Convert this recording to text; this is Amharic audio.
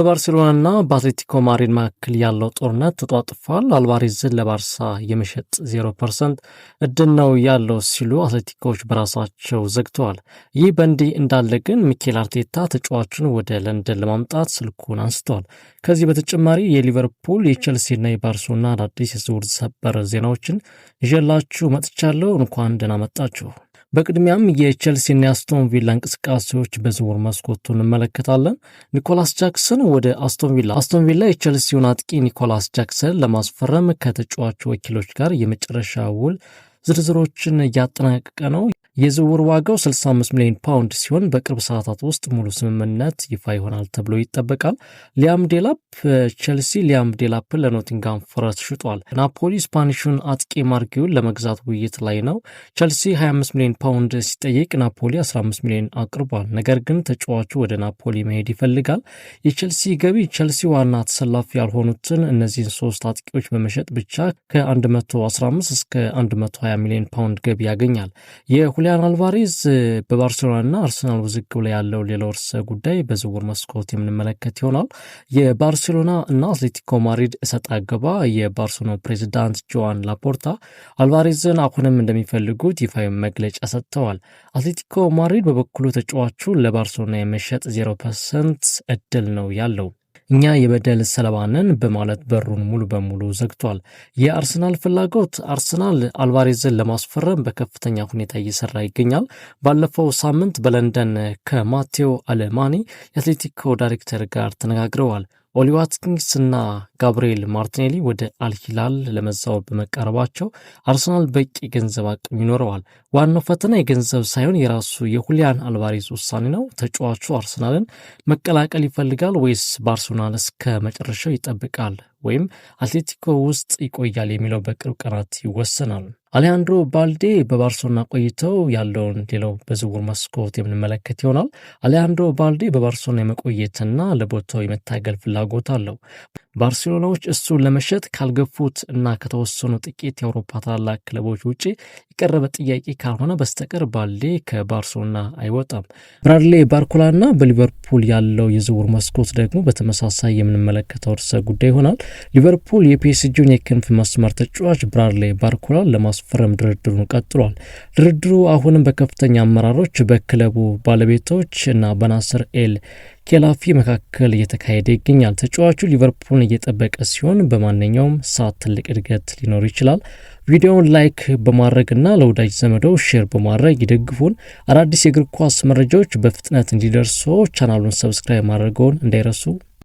በባርሴሎናና በአትሌቲኮ ማድሪድ መካከል ያለው ጦርነት ተጧጥፏል። አልቫሬዝን ለባርሳ የመሸጥ 0% እድል ነው ያለው ሲሉ አትሌቲኮዎች በራሳቸው ዘግተዋል። ይህ በእንዲህ እንዳለ ግን ሚኬል አርቴታ ተጫዋቹን ወደ ለንደን ለማምጣት ስልኩን አንስተዋል። ከዚህ በተጨማሪ የሊቨርፑል፣ የቼልሲና የባርሴሎና አዳዲስ የዝውውር ሰበር ዜናዎችን ይዤላችሁ መጥቻለሁ። እንኳን ደህና መጣችሁ። በቅድሚያም የቼልሲና የአስቶን ቪላ እንቅስቃሴዎች በዝውውር መስኮቱ እንመለከታለን። ኒኮላስ ጃክሰን ወደ አስቶን ቪላ። አስቶን ቪላ የቼልሲውን አጥቂ ኒኮላስ ጃክሰን ለማስፈረም ከተጫዋቹ ወኪሎች ጋር የመጨረሻ ውል ዝርዝሮችን እያጠናቀቀ ነው። የዝውውር ዋጋው 65 ሚሊዮን ፓውንድ ሲሆን በቅርብ ሰዓታት ውስጥ ሙሉ ስምምነት ይፋ ይሆናል ተብሎ ይጠበቃል። ሊያም ዴላፕ። ቼልሲ ሊያም ዴላፕን ለኖቲንጋም ፎረስት ሽጧል። ናፖሊ ስፓኒሹን አጥቂ ማርክ ጉዩን ለመግዛት ውይይት ላይ ነው። ቼልሲ 25 ሚሊዮን ፓውንድ ሲጠይቅ ናፖሊ 15 ሚሊዮን አቅርቧል። ነገር ግን ተጫዋቹ ወደ ናፖሊ መሄድ ይፈልጋል። የቼልሲ ገቢ። ቼልሲ ዋና ተሰላፊ ያልሆኑትን እነዚህን ሶስት አጥቂዎች በመሸጥ ብቻ ከ115 እስከ 120 ሚሊዮን ፓውንድ ገቢ ያገኛል። የሁሊያን አልቫሬዝ በባርሴሎናና አርሰናል ውዝግብ ላይ ያለው ሌላው ርዕሰ ጉዳይ በዝውውር መስኮት የምንመለከት ይሆናል። የባርሴሎና እና አትሌቲኮ ማድሪድ እሰጥ አገባ። የባርሴሎና ፕሬዚዳንት ጆዋን ላፖርታ አልቫሬዝን አሁንም እንደሚፈልጉት ይፋዊ መግለጫ ሰጥተዋል። አትሌቲኮ ማድሪድ በበኩሉ ተጫዋቹ ለባርሴሎና የመሸጥ 0% እድል ነው ያለው፣ እኛ የበደል ሰለባ ነን በማለት በሩን ሙሉ በሙሉ ዘግቷል። የአርሰናል ፍላጎት። አርሰናል አልቫሬዝን ለማስፈረም በከፍተኛ ሁኔታ እየሰራ ይገኛል። ባለፈው ሳምንት በለንደን ከማቴዎ አለማኒ የአትሌቲኮ ዳይሬክተር ጋር ተነጋግረዋል። ኦሊ ዋትኪንስ እና ጋብርኤል ማርቲኔሊ ወደ አልሂላል ለመዛወር በመቃረባቸው አርሰናል በቂ ገንዘብ አቅም ይኖረዋል። ዋናው ፈተና የገንዘብ ሳይሆን የራሱ የሁሊያን አልቫሬዝ ውሳኔ ነው። ተጫዋቹ አርሰናልን መቀላቀል ይፈልጋል ወይስ ባርሴሎናን እስከ መጨረሻው ይጠብቃል ወይም አትሌቲኮ ውስጥ ይቆያል የሚለው በቅርብ ቀናት ይወሰናል። አሌሃንድሮ ባልዴ በባርሴሎና ቆይተው ያለውን ሌላው በዝውውር መስኮት የምንመለከት ይሆናል። አሌሃንድሮ ባልዴ በባርሴሎና የመቆየትና ለቦታው የመታገል ፍላጎት አለው። ባርሴሎናዎች እሱን ለመሸጥ ካልገፉት እና ከተወሰኑ ጥቂት የአውሮፓ ታላላቅ ክለቦች ውጭ የቀረበ ጥያቄ ካልሆነ በስተቀር ባልዴ ከባርሴሎና አይወጣም። ብራድሌ ባርኮላና በሊቨርፑል ያለው የዝውውር መስኮት ደግሞ በተመሳሳይ የምንመለከተው ርዕሰ ጉዳይ ይሆናል። ሊቨርፑል የፒኤስጂውን የክንፍ መስመር ተጫዋች ብራድሌ ባርኮላን ለማስፈረም ድርድሩን ቀጥሏል። ድርድሩ አሁንም በከፍተኛ አመራሮች፣ በክለቡ ባለቤቶች እና በናስር ኤል ኬላፊ መካከል እየተካሄደ ይገኛል። ተጫዋቹ ሊቨርፑልን እየጠበቀ ሲሆን በማንኛውም ሰዓት ትልቅ እድገት ሊኖር ይችላል። ቪዲዮውን like በማድረግና ለወዳጅ ዘመዶ share በማድረግ ይደግፉን። አዳዲስ የእግር ኳስ መረጃዎች በፍጥነት እንዲደርሱ ቻናሉን subscribe ማድረግዎን እንዳይረሱ።